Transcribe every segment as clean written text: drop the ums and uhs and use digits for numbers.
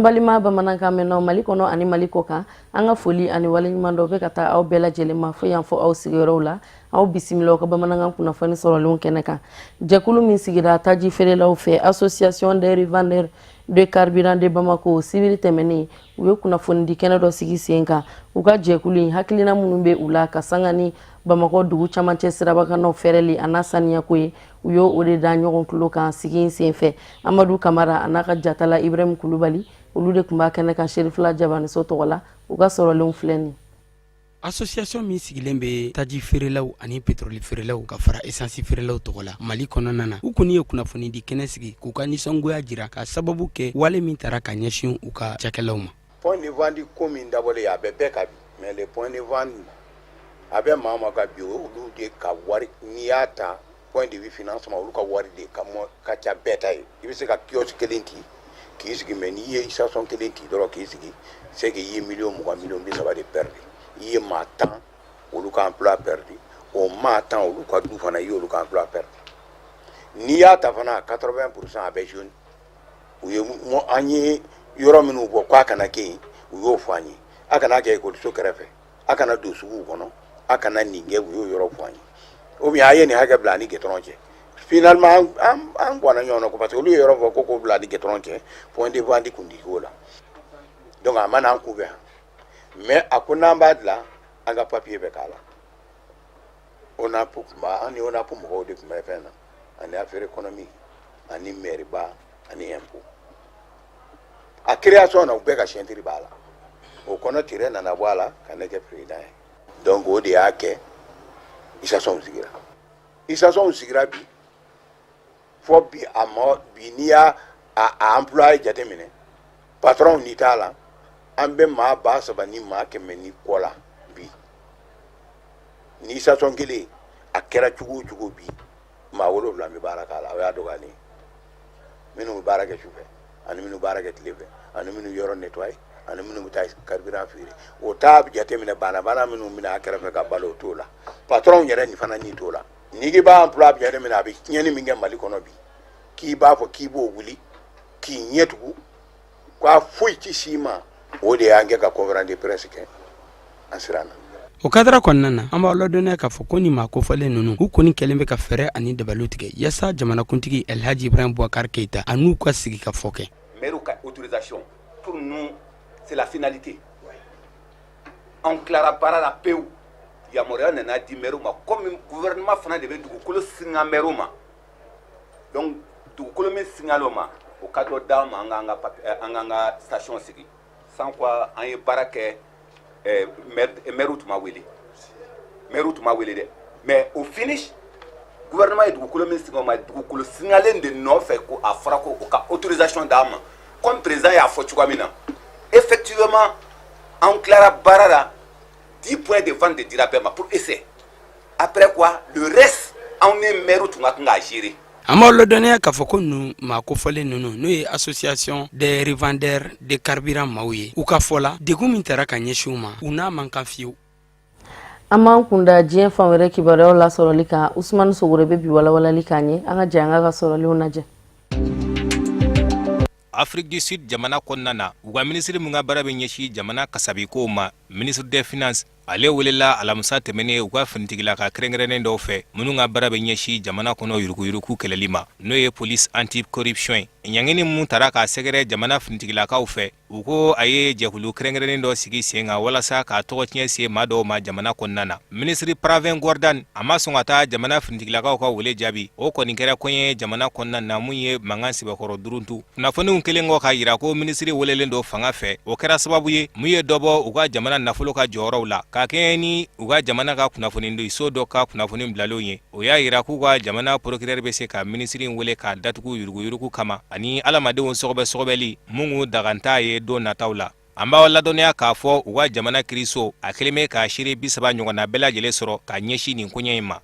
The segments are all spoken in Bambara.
An balima bamanankan mɛnnaw Mali kɔnɔ ani Mali kɔ kan, an ka foli ani waleɲuman dɔ bɛ ka taa aw bɛɛ lajɛlen ma fo yan fɔ aw sigiyɔrɔw la. Aw bisimila aw ka bamanankan kunnafoni sɔrɔlenw kɛnɛ kan. Jɛkulu min sigira taji feerelaw fɛ, Association des revendeurs de carburant de Bamako, sibiri tɛmɛnen u ye kunnafonidi kɛnɛ dɔ sigi sen kan. U ka jɛkulu in hakilina minnu bɛ u la ka sanga ni Bamakɔ dugu camancɛ sirabakannaw fɛrɛli a n'a saniyako ye, u y'o o de da ɲɔgɔn tulo kan sigi in senfɛ. Amadu Kamara a n'a ka jatala Ibrahim Kulubali, olu de tun b'a kɛnɛ kan Serifila Jabaniso tɔgɔ la. U ka sɔrɔlenw filɛ nin. Association min sigilen bɛ taji feerelaw ani petroli feerelaw ka fara esansi feerelaw tɔgɔ la Mali kɔnɔna na, u kɔni ye kunnafonidi kɛnɛ sigi k'u ka nisɔngoya jira ka sababu kɛ wale min tara ka ɲɛsin u ka cakɛlaw ma. Point de vente ko min dabɔlen a bɛ bɛɛ kan bi, mais les points de vente a bɛ maa ma ka bi, olu de ka wari, n'i y'a ta point de vue financement, olu ka wari de ka ka ca bɛɛ ta ye. I bɛ se ka kiosque kelen ci k'i sigi, mais n'i ye station kelen ci dɔrɔn k'i sigi, c'est que i ye miliyɔn 20, miliyɔn 30 de perdu. I ye maa 10 olu ka emploi perdu, o maa 10 olu ka du fana, i y'olu ka emploi perdu. N'i y'a ta fana, 80 % a bɛ jeune. U ye an ye yɔrɔ minnu bɔ k'a kana kɛ yen, u y'o fɔ an ye: a kana kɛ ekɔliso kɛrɛfɛ, a kana don suguw kɔnɔ, a kana nin kɛ. U y'o yɔrɔ fɔ an ye, ou bien a ye nin hakɛ bila ani gɛtɔrɔn cɛ. Finalement an ganna ɲɔgɔn na ko parce que olu ye yɔrɔ fɔ ko k'o bila ani gɛtɔrɔn cɛ, point de vente kun ti k'o la. Donc a ma n'an kunbɛn yan, mais a ko n'an b'a dilan, an ka papier bɛ k'a la. ONAP tun b'a, an ni ONAP mɔgɔw de tun bɛ fɛn na, ani affaire économique, ani maire ba, ani impôt. A création na, u bɛɛ ka signature b'a la. O kɔnɔ tirɛ nana bɔ a la ka ne kɛ président ye. Donc o de y'a kɛ station sigira, station sigira bi fɔ bi. A ma bi, n'i y'a a employé jateminɛ, patron ni t'a la, an bɛ maa 3000 ni maa 100 ni kɔ la bi. Ni station kelen a kɛra cogo o cogo bi, maa 7 bɛ baara k'a la. O y'a dɔgɔyalen ye. Minnu bɛ baara kɛ sufɛ, ani minnu baara kɛ tile fɛ, ani minnu yɔrɔ nettoyer, ani minnu bɛ taa carburant feere, o t'a jateminɛ. Banabana minnu bɛna a kɛrɛfɛ ka balo, o t'o la. Patron yɛrɛ nin fana ni t'o la. N'i k'i b'a emploi jateminɛ, a bɛ tiɲɛni min kɛ Mali kɔnɔ bi, k'i b'a fɔ k'i b'o wuli k'i ɲɛ tugu k'a foyi ti s'i ma, o de y'an kɛ ka conférence de presse kɛ. An siranna. O kadara kɔnɔna na, an b'aw ladɔnniya k'a fɔ ko ni maa kofɔlen ninnu, u kɔni kɛlen bɛ ka fɛɛrɛ ani dabaliw tigɛ yaasa jamanakuntigi Elhaji Ibrahim Boubacar Keita a n'u ka sigi ka fɔ kɛ. Maire ka autorisation, pour nous c'est la finalité. An tilara baara la pewu, yamaruya nana di maire ma. Comme gouvernement fana de bɛ dugukolo singa maire ma, donc dugukolo min singal'o ma, o ka dɔ d'an ma, an k'an ka station sigi. Sans quoi an ye baara kɛ, maire tun ma wele, maire tun ma wele dɛ. Mais au finish, gouvernement ye dugukolo min singa o ma, dugukolo singalen de nɔfɛ ko a fɔra ko o ka autorisation d'an ma. Comme président y'a fɔ cogoya min na, effectivement an tilara baara la, 10 points de vente de dira bɛɛ ma pour essai. Après quoi, le reste, anw ni maire tun ka kan k'a gérer. An b'aw ladɔnniya k'a fɔ ko ninnu maa kofɔlen ninnu, n'o ye Association des revendeurs de carburant maaw ye, u ka fɔ la, degun min tara ka ɲɛsin u ma, u n'a man kan fiyewu. An b'an kunda diɲɛ fan wɛrɛ kibaruyaw lasɔrɔli kan. Usumani Sogore bɛ bi walawalali k'an ye. An ka jɛ an ka sɔrɔlenw lajɛ. Afrique du Sud jamana kɔnɔna na, u ka minisiri min ka baara bɛ ɲɛsin jamana kasabikow ma, ministre des Finances, ale welela alamisa tɛmɛnen u ka finitigilaka kɛrɛnkɛrɛnnen dɔw fɛ minnu ka baara bɛ ɲɛsin jamana kɔnɔ yuruguyurugu kɛlɛli ma, n'o ye police anti corruption ye. Ɲangini mun tara k'a sɛgɛrɛ jamana finitigilakaw fɛ, u ko a ye jɛkulu kɛrɛnkɛrɛnnen dɔ sigi sen kan walasa k'a tɔgɔ tiɲɛ se maa dɔw ma jamana kɔnɔna na. Minisiri Pravin Gordhan, a ma sɔn ka taa jamana finitigilakaw ka wele jaabi. O kɔni kɛra koɲɛ jamana kɔnɔna na mun ye mankan sɛbɛkɔrɔ duruntu. Kunnafoniw kelen kɔ k'a yira ko minisiri welelen don fanga fɛ, o kɛra sababu ye mun ye dɔ bɔ u ka jamana nafolo ka jɔyɔrɔw la, ka kɛɲɛ ni u ka jamana ka kunnafonidiso dɔ ka kunnafoni bilalenw ye. O y'a yira k'u ka jamana procureur bɛ se ka minisiri in wele k'a datugu yuruguyurugu kama ani adamadenw sɔgɔbɛ sɔgɔbɛli mun kun daganta ye don nataw la. An b'aw ladɔnniya k'a fɔ u ka jamana kiriso a kelen bɛ k'a seere 30 ɲɔgɔnna bɛɛ lajɛlen sɔrɔ ka ɲɛsin nin koɲɛ in ma.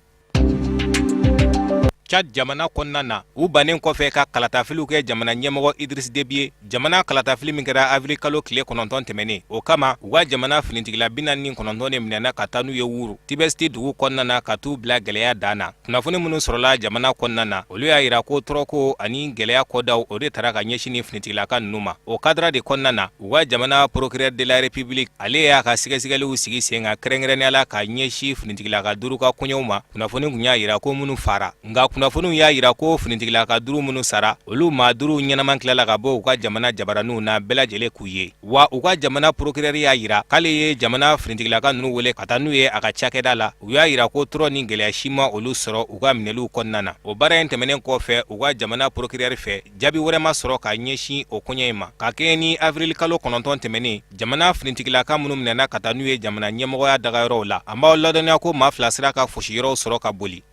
Tchad jamana kɔnɔna na, u bannen kɔfɛ ka kalatafiliw kɛ jamana ɲɛmɔgɔ Idriss Déby ye, jamana kalatafili min kɛra avril kalo tile 9 tɛmɛnen, o kama u ka jamana finitigila 49 de minɛna ka taa n'u ye Wuru, Tibesti dugu kɔnɔna na, ka t'u bila gɛlɛya dan na. Kunnafoni minnu sɔrɔla jamana kɔnɔna na, olu y'a yira ko tɔɔrɔko ani gɛlɛya kɔdaw, o de tara ka ɲɛsin ni finitigilaka ninnu ma. O kadara de kɔnɔna na, u ka jamana procureur de la République, ale y'a ka sɛgɛsɛgɛliw sigi sen kan, kɛrɛnkɛrɛnnenya la ka ɲɛsin finitigilaka duuru ka koɲɛw ma. Kunnafoni kun y'a yira ko minnu fara, nka kunnafoniw y'a yira ko finitigilaka duuru minnu sara, olu maa duuru ɲɛnama tilala ka bɔ u ka jamana jabaraninw na, bɛɛ lajɛlen k'u ye. Wa u ka jamana procureur y'a yira k'ale ye jamana finitigilaka ninnu wele ka taa n'u ye a ka cakɛda la. U y'a yira ko tɔɔrɔ ni gɛlɛya si ma olu sɔrɔ u ka minɛliw kɔnɔna na. O baara in tɛmɛnen kɔfɛ u ka jamana procureur fɛ, jaabi wɛrɛ ma sɔrɔ ka ɲɛsin o koɲɛ in ma. Ka kɛɲɛ ni avril kalo 9 tɛmɛnen, jamana finitigilaka minnu minɛna ka taa n'u ye jamana ɲɛmɔgɔya dagayɔrɔw la, an b'aw ladɔnniya ko maa fila sera ka fosiyɔrɔw sɔrɔ ka boli.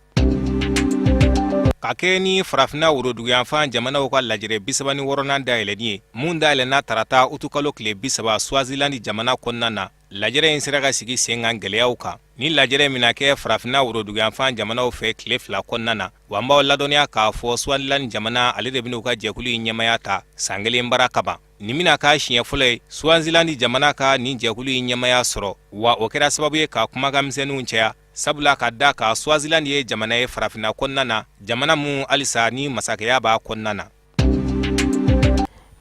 Ka kɛɲɛ ni Farafinna woroduguyanfan jamanaw ka lajɛrɛ 36nan dayɛlɛni ye, mun dayɛlɛna tarata utukalo tile 30 Swaziland jamana kɔnɔna na, lajɛrɛ in sera ka sigi sen kan gɛlɛyaw kan. Ni lajɛrɛ bɛna kɛ Farafinna woroduguyanfan jamanaw fɛ tile 2 kɔnɔna na. Wa an b'aw ladɔnniya k'a fɔ Swaziland jamana, ale de bɛna u ka jɛkulu in ɲɛmaya ta san kelen baara kama. Nin bɛna k'a siɲɛ fɔlɔ ye Swaziland jamana ka nin jɛkulu in ɲɛmaya sɔrɔ, wa o kɛra sababu ye ka kumakan misɛnninw caya, sabula ka da kan Swaziland ye jamana ye Farafinna kɔnɔna na, jamana mun halisa ni masakɛya b'a kɔnɔna na.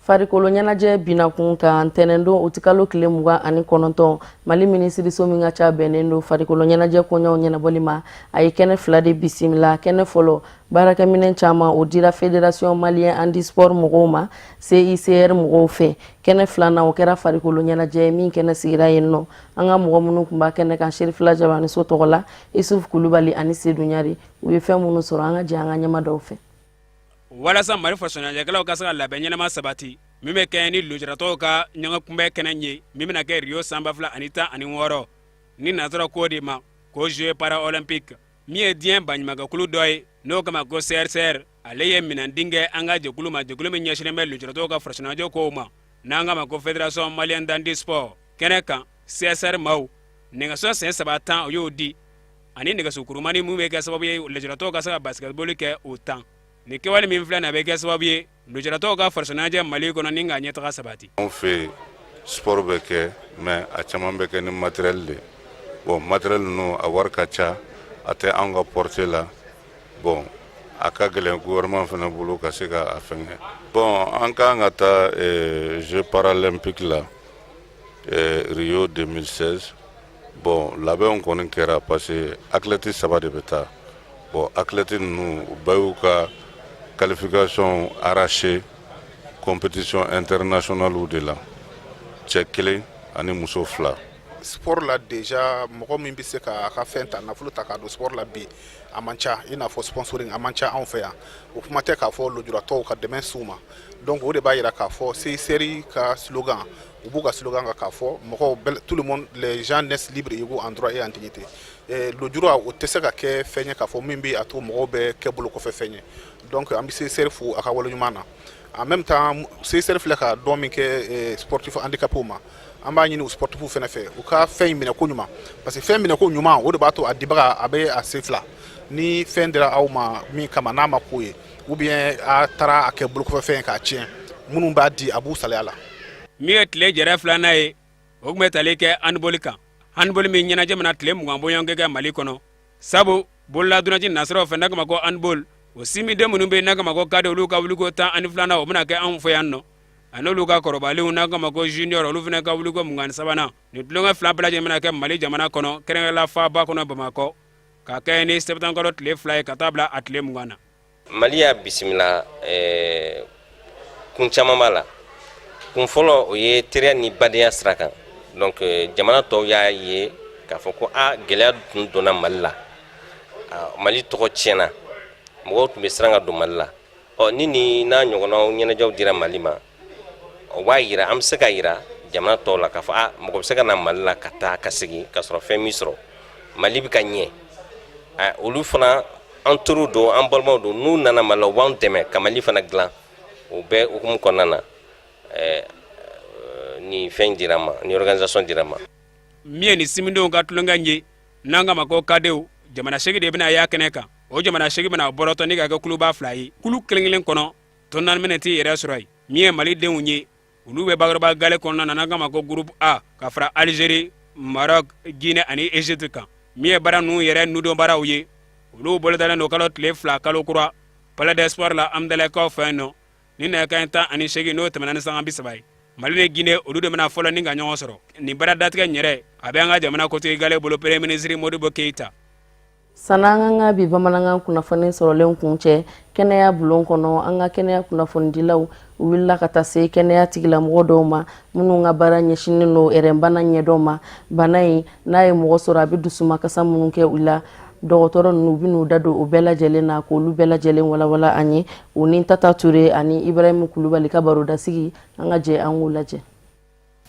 Farikolo ɲɛnajɛ binakun kan, ntɛnɛndon utikalo tile 29, Mali minisiriso min ka ca bɛnnen don farikolo ɲɛnajɛ koɲɛw ɲɛnabɔli ma, a ye kɛnɛ fila de bisimila. Kɛnɛ fɔlɔ, baarakɛminɛn caman, o dira Fédération malien handisport mɔgɔw ma CICR mɔgɔw fɛ. Kɛnɛ filanan, o kɛra farikolo ɲɛnajɛ min kɛnɛ sigira yen nɔ. An ka mɔgɔ minnu tun b'a kɛnɛ kan Serifila Jabaniso tɔgɔ la, Isuf Kulubali ani Sedu Ɲari, u ye fɛn minnu sɔrɔ, an ka jɛ an ka ɲɛma dɔw fɛ. Walasa Mali fasoɲɛnajɛkɛlaw ka se ka labɛn ɲɛnama sabati min bɛ kɛ ni lujuratɔw ka ɲɔgɔnkunbɛn kɛnɛ ye min bɛna kɛ Rio san 2016, ni nansaraw k'o de ma ko Jeux paralympiques, min ye diɲɛ baɲumankɛkulu dɔ ye n'o kama ko CRCR, ale ye minɛndin kɛ an ka jɛkulu ma, jɛkulu min ɲɛsinnen bɛ lujuratɔw ka fasoɲɛnajɛ kow ma, n'an k'a ma ko Fédération malienne d'handisport. Kɛnɛ kan, CSR maaw nɛgɛso sen saba 10, o y'o di, ani nɛgɛso kurumani min bɛ kɛ sababu ye lujuratɔw ka se ka basketball kɛ, o 10. Nin kɛwale min filɛ nin, a bɛ kɛ sababu ye lujuratɔw ka fasoɲɛnajɛ Mali kɔnɔ ni ka ɲɛtaga sabati. Anw fɛ yen, sport bɛ kɛ, mais a caman bɛ kɛ ni matériel de. Bon, matériel ninnu, a wari ka ca, a tɛ anw ka portée la. Bon, a ka gɛlɛn gouvernement fana bolo ka se ka a fɛngɛ. Bon, an ka kan ka taa Jeux paralympiques la Rio 2016. Bon, labɛnw kɔni kɛra parce que athlète saba de bɛ taa. Bon, athlète ninnu, u bɛɛ y'u ka qualification arraché compétition internationale de la, cɛ kelen ani muso fila. Sport la déjà, mɔgɔ min bɛ se k'a ka fɛn ta, nafolo ta k'a don sport la bi, a man ca. I n'a fɔ sponsoring, a man ca anw fɛ yan. O kuma tɛ k'a fɔ lujuratɔw ka dɛmɛ s'u ma. Donc o de b'a jira k'a fɔ CICR ka slogan, u b'u ka slogan kan k'a fɔ mɔgɔw, tout le monde, les gens naissent libres, égaux en droit et en dignité. Lujura, o tɛ se ka kɛ fɛn ye k'a fɔ min bɛ a to mɔgɔw bɛ kɛ bolo kɔfɛ fɛn ye. Donc an bɛ CICR fo a ka wale ɲuman na. En même temps, CICR filɛ ka dɔn min kɛ sportif handicapés ma, an b'a ɲini u sportifs fana fɛ, u ka fɛn in minɛ ko ɲuman, parce que fɛn minɛ ko ɲuman, o de b'a to a dibaga a bɛ a sen fila. Ni fɛn dira aw ma min kama, n'a ma k'o ye, ou bien a taara a kɛ bolokɔfɛ fɛn ye k'a tiɲɛ, minnu b'a di, a b'u salaya la. Min ye tile jɛrɛ filanan ye, o tun bɛ tali kɛ handball kan, handball min ɲɛnajɛ bɛna tile 20 bɔɲɔgɔn kɛ Mali kɔnɔ, sabu bololadonnaci nasiraw fɛ n'a kama ko handball, o simiden minnu bɛ yen n'a kama ko cadet, olu ka wuliko 12nan, o bɛna kɛ anw fɛ yan nɔ, ani olu ka kɔrɔbalenw n'a kama ko junior, olu fana ka wuliko 23nan. Nin tulonkɛ fila bɛɛ lajɛlen bɛna kɛ Mali jamana kɔnɔ, kɛrɛnkɛrɛnla faaba kɔnɔ Bamakɔ, ka kɛ ni septembre kalo tile 2 ye ka taa bila a tile 20 na. Mali y'a bisimila, kun caman b'a la. Kun fɔlɔ, o ye teriya ni badenya sira kan. Donc jamana tɔw y'a ye k'a fɔ ko a gɛlɛya tun donna Mali la, Mali tɔgɔ tiɲɛna, mɔgɔw tun bɛ siran ka don Mali la. Ɔ ni n'a ɲɔgɔnnaw ɲɛnajɛw dira Mali ma, o b'a yira an bɛ se ka yira jamana tɔw la k'a fɔ a mɔgɔ bɛ se ka na Mali la ka taa ka segin ka sɔrɔ fɛn min sɔrɔ, Mali bɛ ka ɲɛ. Olu fana, an teriw don, an balimaw don. N'u nana Mali la, u b'an dɛmɛ ka Mali fana dilan. O bɛɛ hukumu kɔnɔna na, ni fɛn dira ma, ni organisation dira ma. Min ye nin simidenw ka tulonkɛ ye n'an k'a ma ko cadetw, jamana 8 de bɛna y'a kɛnɛ kan. O O jamana 8 bɛna bɔrɔtɔ ni ka kɛ kuluba 2 ye. Kulu kelen kelen kɔnɔ, tɔn 4 bɛna t'i yɛrɛ sɔrɔ yen. Min ye Malidenw ye, olu bɛ bakuruba gale kɔnɔna na, n'an k'a ma ko groupe A, ka fara Algérie, Maroc, Guinée ani Égypte kan. Min ye baara ninnu yɛrɛ nudon baaraw ye, olu bolodalen don kalo tile 2 kalo kura, Palais des Sports la, Amudalayi fɛ yen nɔ, ni nɛgɛ kanɲɛ 18, n'o tɛmɛna ni sanga 30 ye. Mali ni Guinée, olu de bɛna fɔlɔ ni ka ɲɔgɔn sɔrɔ. Nin baara datigɛ yɛrɛ, a bɛ an ka jamana kotigi gale bolo, premier ministre Modibo Keyita. Sanni an ka bi bamanankan kunnafoni sɔrɔlen kun cɛ, kɛnɛya bulon kɔnɔ, an ka kɛnɛya kunnafonidilaw u wulila ka taa se kɛnɛya tigilamɔgɔ dɔw ma, minnu ka baara ɲɛsinnen don ɛrɛnbana ɲɛdɔn ma. Bana in, n'a ye mɔgɔ sɔrɔ, a bɛ dusumakasa minnu kɛ u la, dɔgɔtɔrɔ ninnu u bɛn'u da don o bɛɛ lajɛlen na, k'olu bɛɛ lajɛlen walawala an ye. U ni Tata Ture ani Ibrahim Kulubali ka barodasigi, an ka jɛ an k'u lajɛ.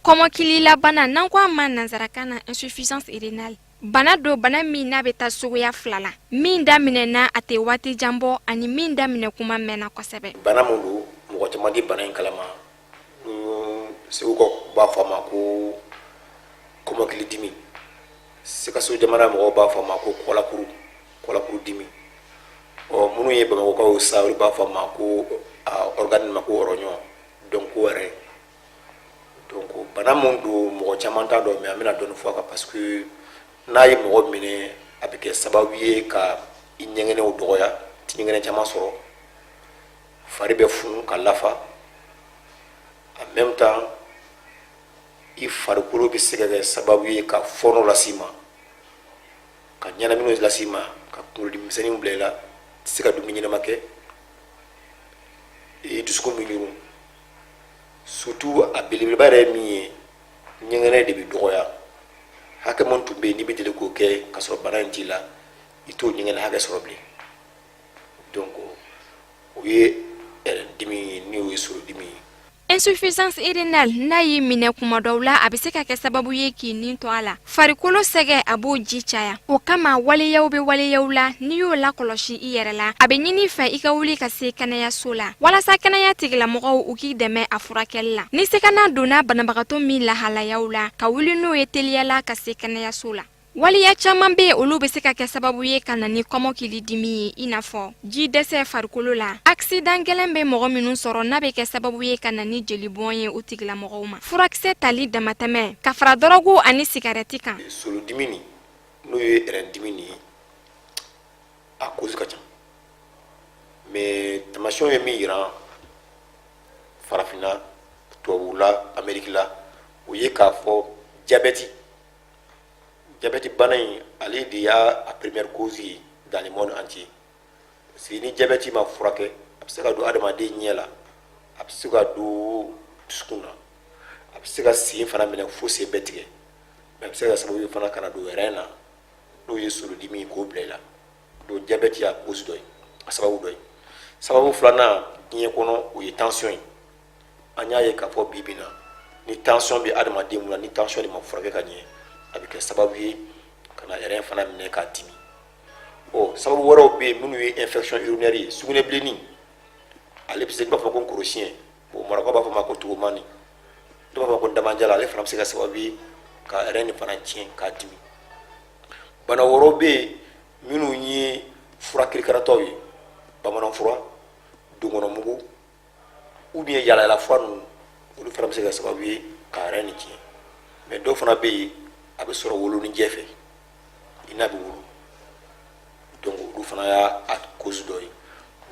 Kɔmɔkililabana, n'an ko a ma nansarakan na insuffisance rénale, bana don, bana min n'a bɛ taa suguya fila la: min daminɛna a tɛ waati jan bɔ, ani min daminɛ kuma mɛnna kosɛbɛ. Bana min don, mɔgɔ caman tɛ bana in kalama. Segukaw b'a fɔ a ma ko kɔmɔkili dimi, Sikaso jamana mɔgɔw b'a fɔ a ma ko kɔlakuru, kɔlakuru dimi. Ɔ, minnu ye Bamakɔkaw sa, olu b'a fɔ a ma ko organe ma ko ɔrɔɲɔ, donc ko yɛrɛ. Donc bana min don, mɔgɔ caman t'a dɔn, mais an bɛna dɔɔni fɔ a kan, parce que n'a ye mɔgɔ minɛ, a bɛ kɛ sababu ye ka i ɲɛgɛnɛw dɔgɔya, ti ɲɛgɛnɛ caman sɔrɔ, fari bɛ funu ka lafa. En même temps, i farikolo bɛ se ka kɛ sababu ye ka fɔɔnɔ las'i ma, ka ɲɛnaminiw las'i ma, ka kunkolodimi misɛnninw bila i la, i tɛ se ka dumuni ɲɛnama kɛ, i dusukun bɛ ɲuru. Surtout, a belebeleba yɛrɛ ye min ye, ɲɛgɛnɛ de bɛ dɔgɔya. Hakɛ min tun bɛ yen n'i bɛ deli k'o kɛ ka sɔrɔ bana in t'i la, i t'o ɲɛgɛnɛ hakɛ sɔrɔ bilen. Donc o ye dimi ye, n'o ye solodimi ye. Insuffisance rénale, n'a y'i minɛ kuma dɔw la, a bɛ se ka kɛ sababu ye k'i nin to a la. Farikolo sɛgɛ, a b'o ji caya. O kama, waleyaw bɛ waleyaw la, n'i y'o lakɔlɔsi i yɛrɛ la, a bɛ ɲini fɛ i ka wuli ka se kɛnɛyaso la, walasa kɛnɛya tigilamɔgɔw u k'i dɛmɛ a furakɛli la. Ni sigana donna banabagatɔ min lahalayaw la, ka wuli n'o ye teliya la ka se kɛnɛyaso la. Waleya caman bɛ yen, olu bɛ se ka kɛ sababu ye ka na ni kɔmɔkili dimi ye, i n'a fɔ ji dɛsɛ farikolo la, accident gɛlɛn bɛ mɔgɔ minnu sɔrɔ, n'a bɛ kɛ sababu ye ka na ni jelibɔn ye o tigilamɔgɔw ma, furakisɛ tali damatɛmɛ, ka fara dɔrɔgu ani sigarɛti kan. Solodimi nin, n'o ye rein dimi nin ye, a cause ka ca, mais tamasiyɛnw ye min yira farafinna, tubabula, Ameriki la, o ye k'a fɔ jabɛti. Jabɛti bana in, ale de y'a a première cause ye dans le monde entier, parce que ni jabɛti ma furakɛ, a bɛ se ka don adamaden ɲɛ la, a bɛ se ka don dusukun na, a bɛ se ka sen fana minɛ fo sen bɛɛ tigɛ, mais a bɛ se ka sababu ye fana ka na don rein na, n'o ye solodimi ye, k'o bila i la. Donc jabɛti y'a cause dɔ ye, a sababu dɔ ye. Sababu filanan diɲɛ kɔnɔ, o ye tension ye. An y'a ye k'a fɔ bi bi na, ni tension bɛ adamaden mun na, ni tension de ma furakɛ ka ɲɛ, a bɛ kɛ sababu ye ka na rein fana minɛ k'a dimi. Ɔ, sababu wɛrɛw bɛ yen minnu ye infection urinaire ye, sugunɛbilenni. Ale bɛ se, b'a fɔ ko korosiyɛn, bon, marakaw b'a fɔ ma ko tugumani, dɔw b'a fɔ ko damanjala. Ale fana bɛ se ka sababu ye ka rein nin fana tiɲɛ k'a dimi. Bana wɛrɛw bɛ yen minnu ye fura kirikaratɔw ye, bamanan fura, donkɔnɔmugu ou bien yalayala fura ninnu, olu fana bɛ se ka sababu ye ka rein nin tiɲɛ. Mais dɔw fana bɛ yen, a bɛ sɔrɔ wolonijɛ fɛ, i n'a bɛ wolo. Donc olu fana y'a a cause dɔ ye.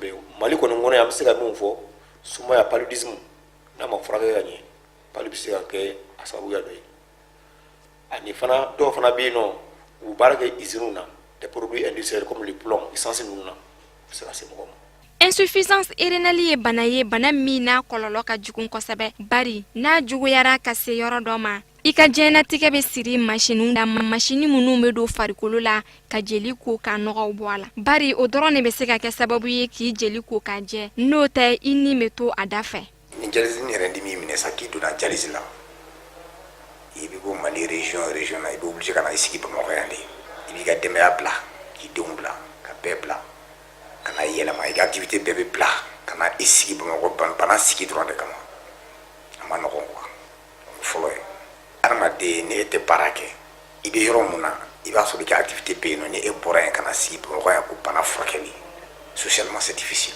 Mais Mali kɔni kɔnɔ yan, an bɛ se ka min fɔ, sumaya, paludisme, n'a ma furakɛ ka ɲɛ, palu bɛ se ka kɛ a sababuya dɔ ye. Ani fana, dɔw fana bɛ yen nɔ, u bɛ baara kɛ usines na, des produits industriels comme le plomb, essence ninnu na, u bɛ se ka se mɔgɔ ma. Insuffisance rénale ye bana ye, bana min n'a kɔlɔlɔ ka jugu kosɛbɛ, bari n'a juguyara ka se yɔrɔ dɔ ma, i ka diɲɛnatigɛ bɛ siri masiniw la, masini minnu bɛ don farikolo la ka jeli ko ka nɔgɔw bɔ a la, bari o dɔrɔn de bɛ se ka kɛ sababu ye k'i jeli ko ka jɛ. N'o tɛ, i ni bɛ to a da fɛ. Ni dialyse ni yɛrɛ dimi minɛ sa, k'i donna dialyse la, i bɛ bɔ Mali région région na, i bɛ obligé ka na i sigi Bamakɔ yan de. I b'i ka denbaya bila, k'i denw bila, ka bɛɛ bila, ka na yɛlɛma, i ka activité bɛɛ bɛ bila ka na i sigi Bamakɔ, bana sigi dɔrɔn de kama. A ma nɔgɔn quoi. O fɔlɔ ye, adamaden, ni e tɛ baara kɛ, i bɛ yɔrɔ mun na, i b'a sɔrɔ i ka activité bɛ yen nɔ. Ni e bɔra yen ka na sigi Bamakɔ yan ko bana furakɛli. Socialement, c'est difficile.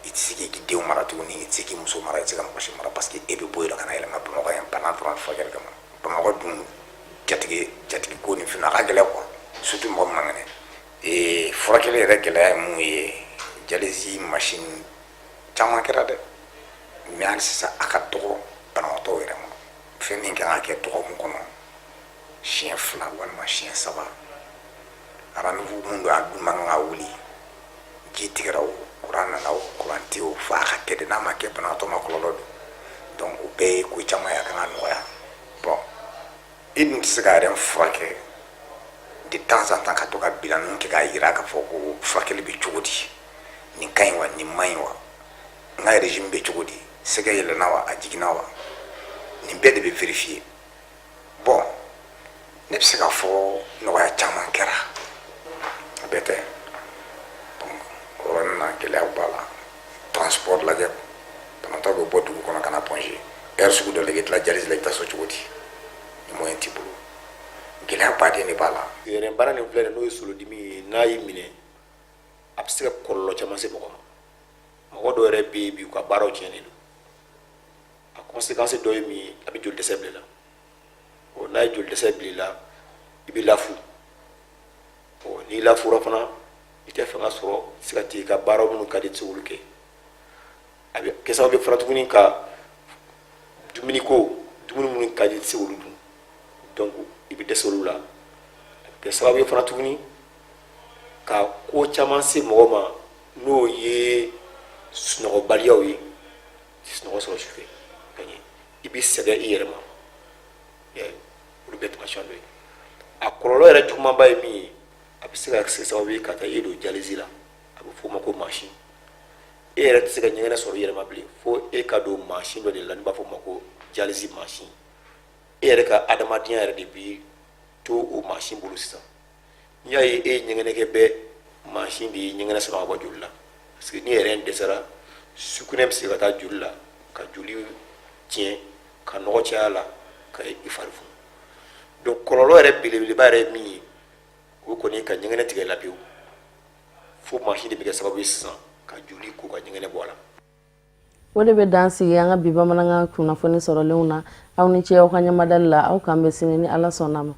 I tɛ se k'i denw mara tuguni, i tɛ se k'i muso mara, i tɛ se ka mɔgɔ si mara, parce que e bɛ bɔ yen ka na yɛlɛma Bamakɔ yan bana dɔrɔn furakɛli kama. Bamakɔ dun, jatigi jatigi ko nin fɛn a ka gɛlɛn quoi, surtout mɔgɔ min man kɛnɛ. Ee, furakɛli yɛrɛ gɛlɛya ye mun ye? Dialyse machine caman kɛra dɛ, mais hali sisan a ka dɔgɔ banabaatɔw yɛrɛ ma. Fɛn min kan ka kɛ dɔgɔkun kɔnɔ siɲɛ 2 walima siɲɛ 3, rendez-vous mun don, a dun man kan ka wuli, ji tigɛra o, kuran nana o, kuran tɛ o, f'a ka kɛ de. N'a ma kɛ, banabaatɔ ma kɔlɔlɔ don. Donc o bɛɛ ye ko caman ye, a kan ka nɔgɔya. Bon, i dun tɛ se ka yɛrɛ furakɛ de temps en temps, ka to ka bilan kɛ k'a yira k'a fɔ ko furakɛli bɛ cogo di, nin ka ɲi wa, nin man ɲi wa, n ka régime bɛ cogo di, sɛgɛ yɛlɛnna wa, a jiginna wa, nin bɛɛ de bɛ vérifier. Bon, ne bɛ se k'a fɔ nɔgɔya caman kɛra, a bɛɛ tɛ. Donc o yɔrɔnin na, gɛlɛyaw b'a la. Transport lajɛ, banabaatɔ bɛ bɔ dugu kɔnɔ ka na Point G, heure sugu dɔ la, i bɛ tila dialyse la, i bɛ taa so cogo di ni moyen t'i bolo? Gɛlɛya baden de b'a la. Rein bana nin filɛ nin, n'o ye solodimi ye, n'a y'i minɛ, a bɛ se ka kɔlɔlɔ caman se mɔgɔ ma. Mɔgɔ dɔw yɛrɛ bɛ yen bi, u ka baaraw tiɲɛnen don. A conséquence dɔ ye min ye, a bɛ joli dɛsɛ bila i la. Ɔ, n'a ye joli dɛsɛ bila i la, i bɛ lafu. Ɔ, n'i lafura fana, i tɛ fanga sɔrɔ, i tɛ se ka t'i ka baaraw minnu ka di, i tɛ se k'olu kɛ. A bɛ kɛ sababu ye fana tuguni ka dumuniko, dumuni minnu ka di, i tɛ se k'olu dun, donc i bɛ dɛsɛ olu la. A bɛ kɛ sababu ye fana tuguni ka ko caman se mɔgɔ ma, n'o ye sunɔgɔbaliyaw ye, sunɔgɔ sɔrɔ sufɛ ka ɲɛ, i bɛ sɛgɛn i yɛrɛ ma. Olu bɛɛ taamasiyɛn dɔ ye. A kɔlɔlɔ yɛrɛ jugumanba ye min ye, a bɛ se ka kɛ sababu ye ka taa e don dialyse la, a bɛ f'o ma ko mansin. E yɛrɛ tɛ se ka ɲɛgɛnɛ sɔrɔ i yɛrɛ ma bilen, fo e ka don mansin dɔ de la, n'u b'a fɔ o ma ko dialyse mansin. E yɛrɛ ka adamadenya yɛrɛ de bi to o mansin bolo sisan. N'i y'a ye e ye ɲɛgɛnɛ kɛ bɛɛ, mansin de ye ɲɛgɛnɛ sama ka bɔ joli la, parce que ni yɛrɛ dɛsɛra, sugunɛ bɛ se ka taa joli la ka joli tiɲɛ, ka nɔgɔ caya la, ka i fari funu. Donc kɔlɔlɔ yɛrɛ belebeleba yɛrɛ ye min ye, o kɔni ka ɲɛgɛnɛ tigɛ la pewu, fo mansin de bɛ kɛ sababu ye sisan ka joli ko ka ɲɛgɛnɛ bɔ a la. O de bɛ dan sigi an ka bi bamanankan kunnafoni sɔrɔlenw na. Aw ni ce aw ka ɲɛmadali la. Aw k'an bɛn sini ni Ala sɔnna ma.